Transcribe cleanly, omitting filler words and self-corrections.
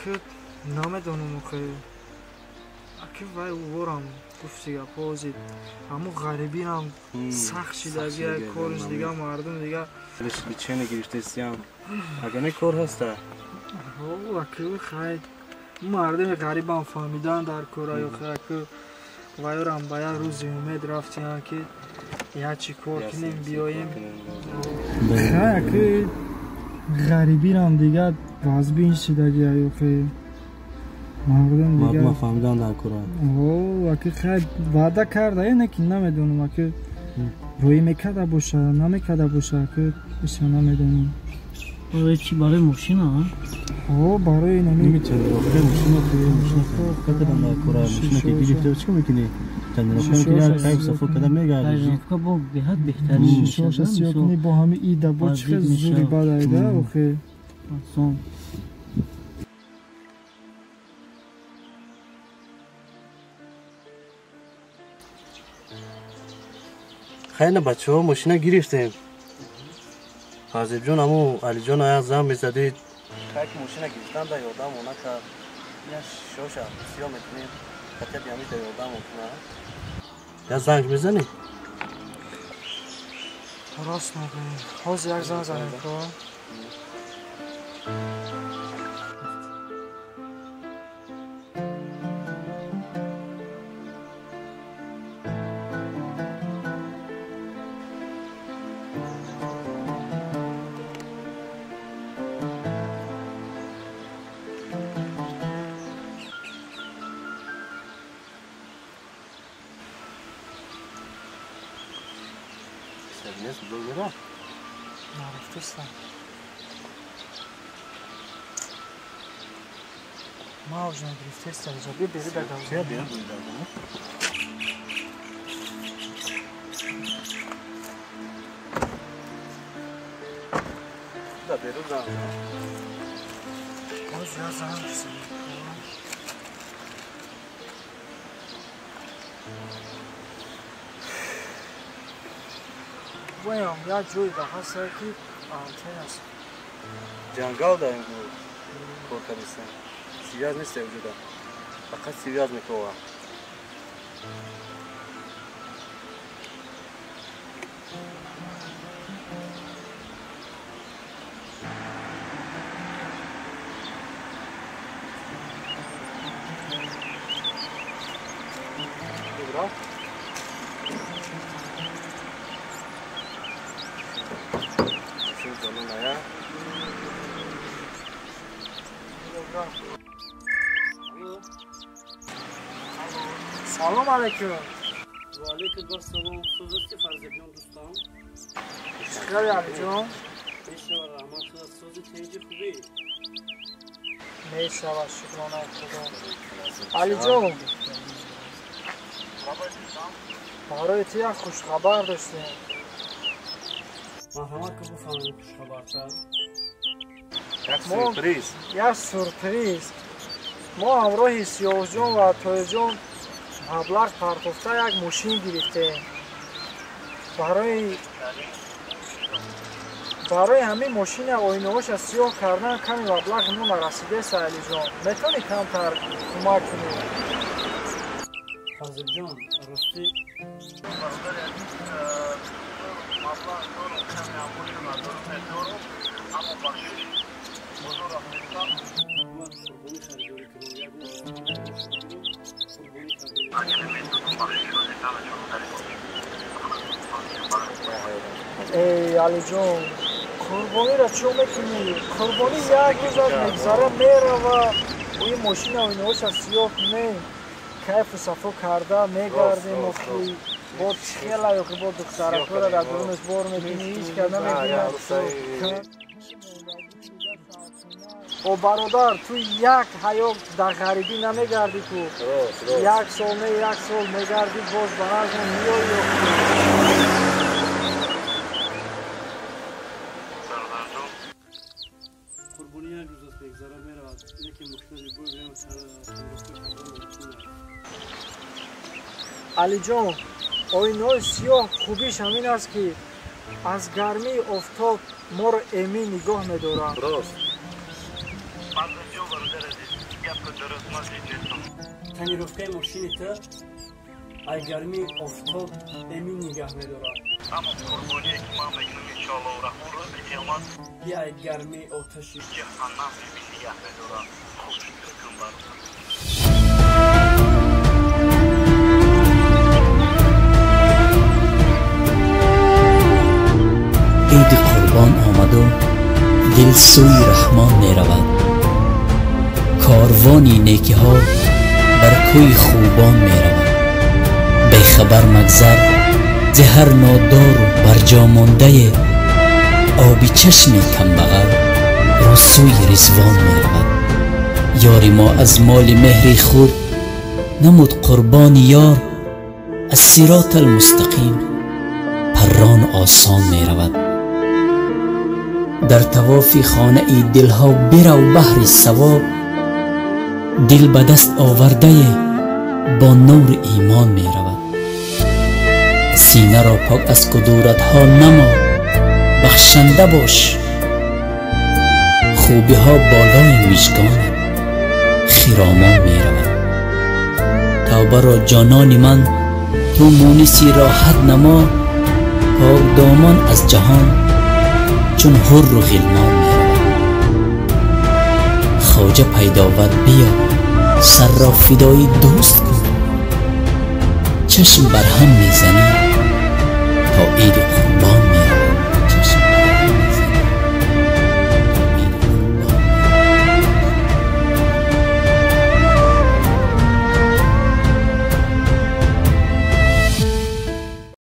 Аки намедонам охе. Аки вай ворам гуфти гапози. Ҳамун ғарибиам сахт шидаги, кориш дига мардум дига. Бичене гирифтесиям. Агар не кор ҳаста? Аки хай мардуми ғарибам фаҳмидан дар кора охе аки вайорам ба як рӯзи умед рафтиям ки як чӣ кор кунем биёем. Хай аки ғарибирам дига вазбин шидаги охе. Мардум дига мардум фаҳмидан дар кора. Аки хай ваъда карда яне ки намедонам аки рӯй мекарда боша намекарда боша аки иша намедонам. Барои чӣ? Барои мошина? О, барои охе мошина мошина кадан дар кора мошина ки гирифта чӣ мекунӣ? Тандирофка мекунӣ, кайф сафо када мегардӣ. Тандирофка бо беҳад беҳтарин мешавад. Шиша сиёҳ бо ҳами ида бо чӣ хел зури бад айда охе. Осон. Хайна бачаҳо мошина гирифтем. Фарзибҷон аму Алиҷон ая зан мезадид. Хай ки мошина гирифтан да ёрдам она кард. Я шишоша сиёҳ мекунем. Хотя би ҳами да ёрдам кунад. Я занг мезанӣ? Рост мегӯӣ. Ҳозир як занг занем ко. Нарафтеста. Мавҷ нагирифтеста. Би бери да гавза. Да беру занг. Боз я занг бизанем. Воям як ҷой да ҳаста ки антен аст. Ҷангал да ин кор кардистем. Связ нест вуҷуда. Фақат связ мекова. Добро. Салом алейкум. Ва алейкум ассалом. Сӯзасти Фарзибҷон дӯстам? Чӣ Алиҷон? Мешава раҳмат худо. Сӯзи тинҷи хубӣ? Мешава, шукронаи худо. Алиҷон, барои ту як хушхабар доштем. Марҳамат ки бифаҳмем хушхабарта. Як сюрприз. Як сюрприз. Мо ҳамроҳи Сиёҳҷон ва Тоирҷон маблағ партофта як мошин гирифтем. Барои ҳамин мошина оинаҳоша сиёҳ кардан ками маблағи мо нарасидест, Алиҷон. Метавонӣ камтар кӯмак кунӣ? Фарзибҷон, ростӣ бародари азиз, маблағ дорум, ками амбоша надорум, медорум, аммо бахшиш бозор рафтестам. Ман қурбонӣ харидорӣ кунам, як қурбонӣ харидорӣ. Агар метавонам бахшиш Эй, Алиҷон, қурбониро чӣ мекунӣ? Қурбонӣ як рӯз аз мегзара мерава. Ин мошина оинаҳоша сиёҳ кунем, кайфу сафо карда мегардем. Охи бо хела охи бо духтаракҳоро дар дурунаш бор мекунӣ, ҳеҷ кас намебинад. О бародар, ту як ҳаёт дар ғарибӣ намегардӣ ку. Як сол не, як сол мегардӣ, боз ба назм меоӣ. Қурбонӣ як рӯз аст мегзара меравад, лекин мошина либои кардан. Алиҷон, оинаҳои сиёҳ хубиш ҳамин аст ки аз гармии офтоб моро эмин нигоҳ медорад. Рост. Фарзандҷон, бародар азиз, Ман зид нестам. Тонировкаи мошини ту ай гармии офтоб эмин нигаҳ медорад. Аммо қурбоние ки ман мекунам, иншоаллоҳу раҳмон, рӯзи қиёмат би ай гармии оташи ҷаҳаннам эмин нигаҳ медорад. Хуб фикр кун, бародар. Иди Қурбон омаду дил сӯи Раҳмон меравад. Корвони некиҳо бар кӯи хубон меравад. Бехабар магзар зи ҳар нодору барҷомондае, оби чашми камбағал ро сӯи Ризвон меравад. Ёри мо аз моли меҳри худ намуд қурбони ёр, аз сироти алмустақим паррону осон меравад. Дар тавофи хонаи дилҳо бирав баҳри савоб, дил ба даст овардае бо нури имон меравад. Синаро пок аз кудуратҳо намо, бахшанда бош, хубиҳо болои мижгонат хиромон меравад. Тавбаро, ҷонони ман, ту муниси роҳат намо, покдомон аз ҷаҳон чун ҳурру ғилмон меравад. Хоҷа пайдовар биё, сарро фидои дӯст кун, чашм бар ҳам мезанӣ то Иди Қурбон.